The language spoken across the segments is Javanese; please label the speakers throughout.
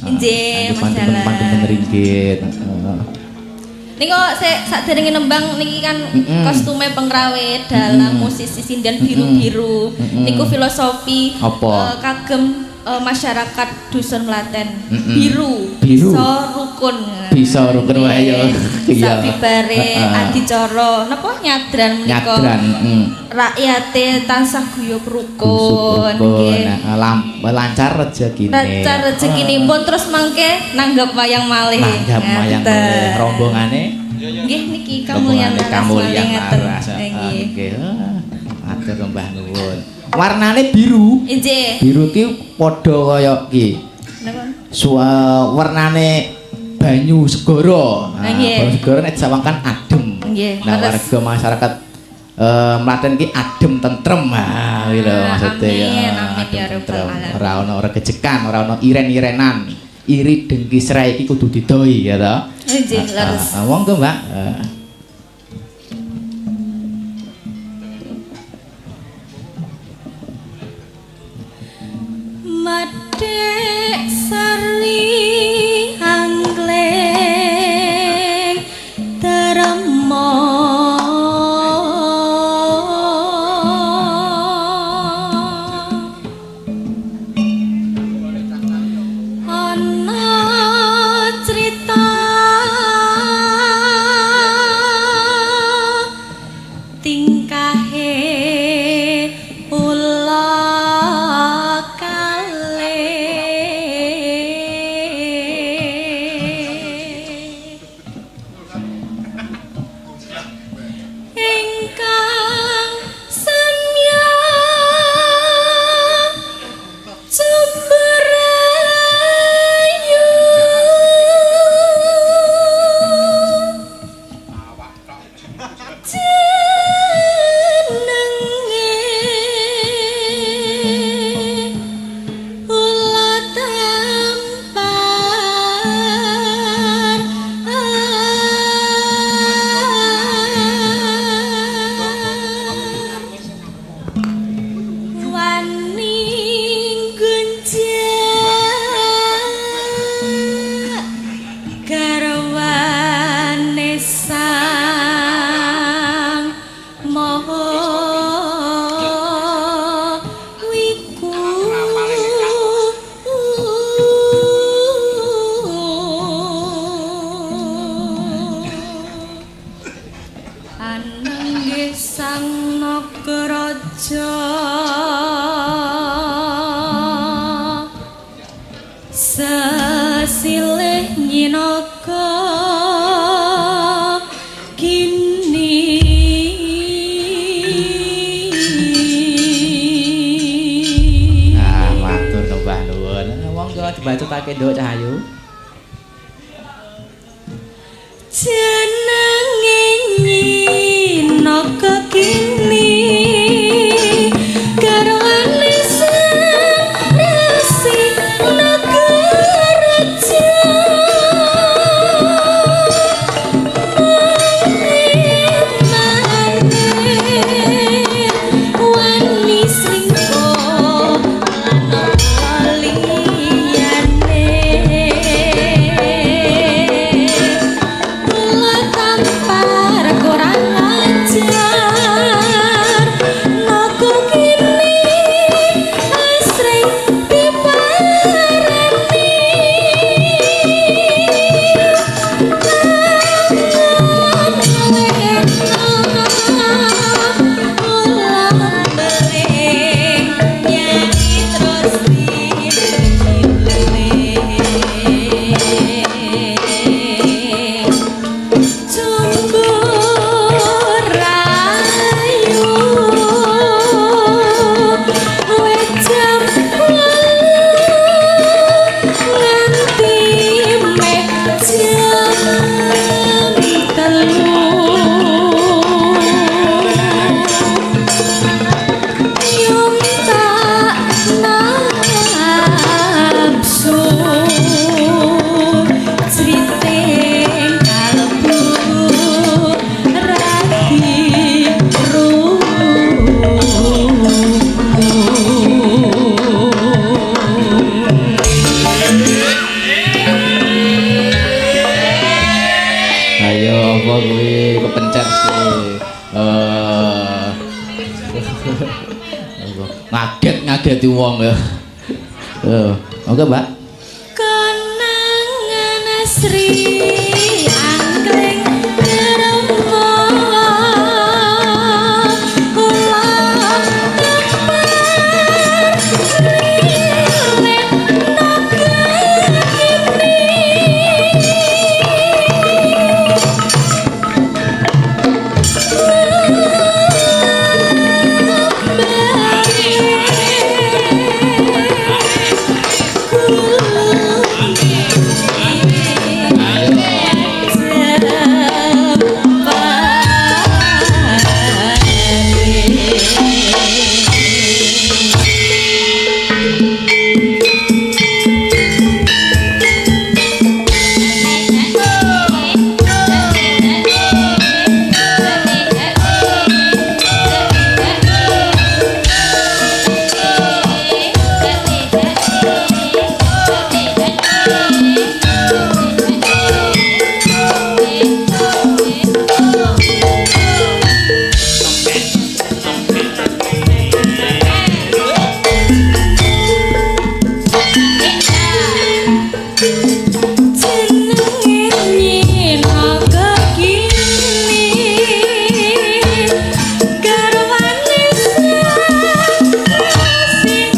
Speaker 1: Injih, Mas
Speaker 2: Pantemen
Speaker 1: Dalang.
Speaker 2: pantemen ringgit. Heeh.
Speaker 1: Niku sik sakderenge nembang niki kan kostume pengrawit dalang musisi sinden biru-biru. Niku filosofi
Speaker 2: Apa?
Speaker 1: Kagem masyarakat dusun Mlaten. Biru,
Speaker 2: Biru.
Speaker 1: bisa rukun.
Speaker 2: Bisa rukun wae ya. Iya.
Speaker 1: Sabibare adicara napa nyadran menika.
Speaker 2: Nyadran, heeh.
Speaker 1: Rakyate tansah guyub
Speaker 2: Rukun,
Speaker 1: rukun nggih.
Speaker 2: Lancar rezekine.
Speaker 1: Lancar rezekinipun terus mangke nanggap wayang malih.
Speaker 2: Nanggap wayang
Speaker 1: Ngaten.
Speaker 2: malih. Rombongane
Speaker 1: Nggih niki kamulyan
Speaker 2: rombongane
Speaker 1: laras
Speaker 2: kamulyan
Speaker 1: malih ngaten.
Speaker 2: laras.
Speaker 1: Nggih.
Speaker 2: Nggih. Matur sembah nuwun. Warnane biru.
Speaker 1: Injih.
Speaker 2: Biru ki padha kaya ki.
Speaker 1: Napa?
Speaker 2: Warnane banyu segara. Nah,
Speaker 1: Nggih.
Speaker 2: banyu segara nek disawang kan adem.
Speaker 1: Nggih,
Speaker 2: Nah,
Speaker 1: leres.
Speaker 2: warga masyarakat Mlaten ki adem tentrem. Ah, kuwi lho
Speaker 1: Ah,
Speaker 2: maksude ya.
Speaker 1: amin, amin ya
Speaker 2: Adem
Speaker 1: rabbal
Speaker 2: tentrem.
Speaker 1: alamin.
Speaker 2: Ora ono regejekan, ora ono iren-irenan. Iri dengki srai iki kudu didoi ya to.
Speaker 1: Injih, leres.
Speaker 2: Ah, monggo, Mbak.
Speaker 1: Madhek sari angling trema ana crita tingkahe ula kalih ingkang samya cumberayu jenenge ula tampar wani gunjak garwane sang maha wiku anenggih sang nagaraja sesilih nyinaga kini.
Speaker 2: Ah, matur sembah nuwun. Monggo dibacutake Nduk Cahayu.
Speaker 1: Jenenge nyinaga kini garwane sang resi nagaraja wani selingkuh lan liyane. Kula
Speaker 2: Apa kuwi kepencet sih. Eh. Ngaget-ngageti wong ya. Eh, oke, Mbak.
Speaker 1: Konangan Sri Angling Krama kula tampar lilit naga gini.
Speaker 2: Ayo.
Speaker 1: Jenenge Nyi Naga Gini, garwane sing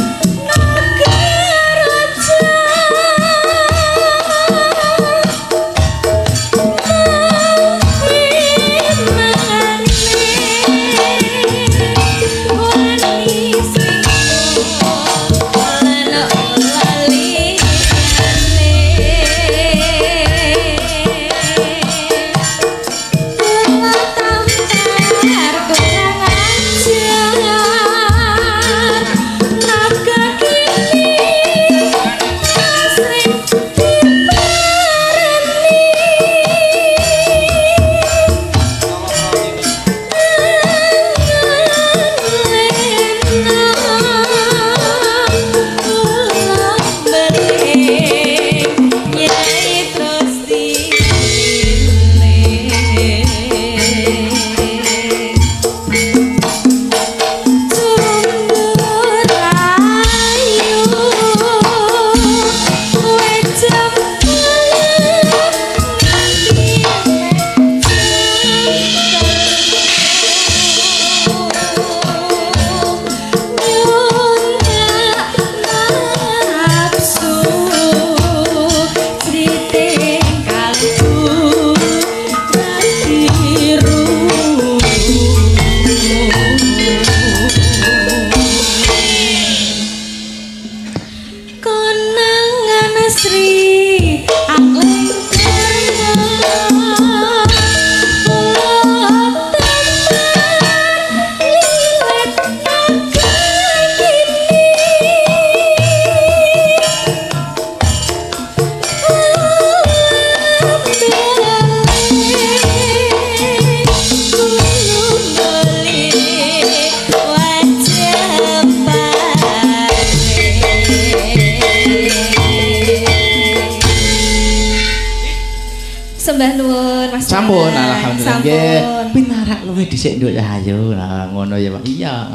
Speaker 1: naga raja. Wani sing ana lali. Kula tampar kurang ajar, naga gini asring diparani. Lena kula beling Nyai terus diling. Sumur ayu wejeng nganti nafsu criting kalbu ratiru. Konangan Sri Angling Krama kula tampar lilit naga gini. Sembah nuwun, Mas.
Speaker 2: Sampun, alhamdulillah nggih.
Speaker 1: Sampun.
Speaker 2: Pinarak luwih dhisik, Nduk. Ayo, nah ngono ya, Pak. Iya.